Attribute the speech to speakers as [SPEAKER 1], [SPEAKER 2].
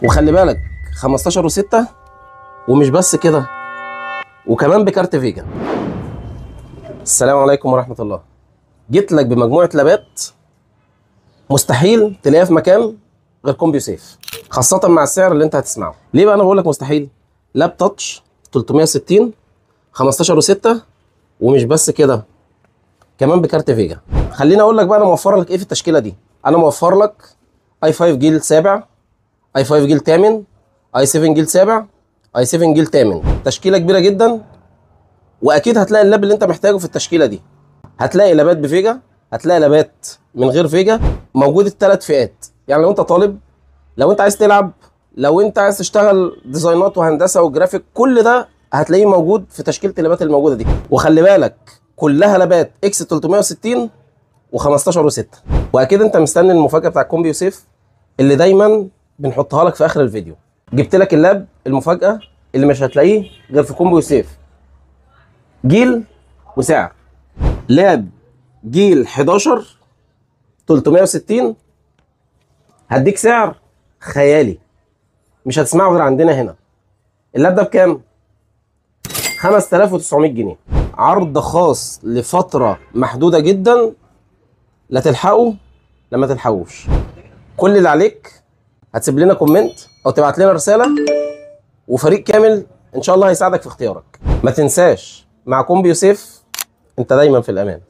[SPEAKER 1] وخلي بالك 15 و6، ومش بس كده، وكمان بكارت VGA. السلام عليكم ورحمة الله. جيت لك بمجموعة لابات مستحيل تلاقيها في مكان غير كومبيو سيف، خاصة مع السعر اللي انت هتسمعه. ليه بقى انا بقول لك مستحيل؟ لاب touch 360 15 و6، ومش بس كده، كمان بكارت VGA. خليني اقول لك بقى انا موفر لك ايه في التشكيلة دي. انا موفر لك i 5 جيل سابع، i 5 جيل ثامن، i 7 جيل سابع، i 7 جيل ثامن. تشكيله كبيرة جدا، واكيد هتلاقي اللاب اللي انت محتاجه في التشكيلة دي. هتلاقي لابات ب VGA، هتلاقي لابات من غير VGA، موجود الثلاث فئات. يعني لو انت طالب، لو انت عايز تلعب، لو انت عايز تشتغل ديزاينات وهندسة وجرافيك، كل ده هتلاقيه موجود في تشكيله اللابات الموجودة دي. وخلي بالك كلها لابات X 360 و15 و6. واكيد انت مستني المفاجاة بتاع كومبيو سيف اللي دايما بنحطها لك في اخر الفيديو. جبت لك اللاب المفاجاة اللي مش هتلاقيه غير في كومبيو سيف، جيل وسعر. لاب جيل 11 360 هديك سعر خيالي مش هتسمعه غير عندنا هنا. اللاب ده بكام؟ 5900 جنيه. عرض خاص لفترة محدودة جدا، لا تلحقوا لما تلحقوش. كل اللي عليك هتسيب لنا comment او تبعت لنا رسالة، وفريق كامل ان شاء الله هيساعدك في اختيارك. ما تنساش مع كومبيو سيف انت دايما في الامان.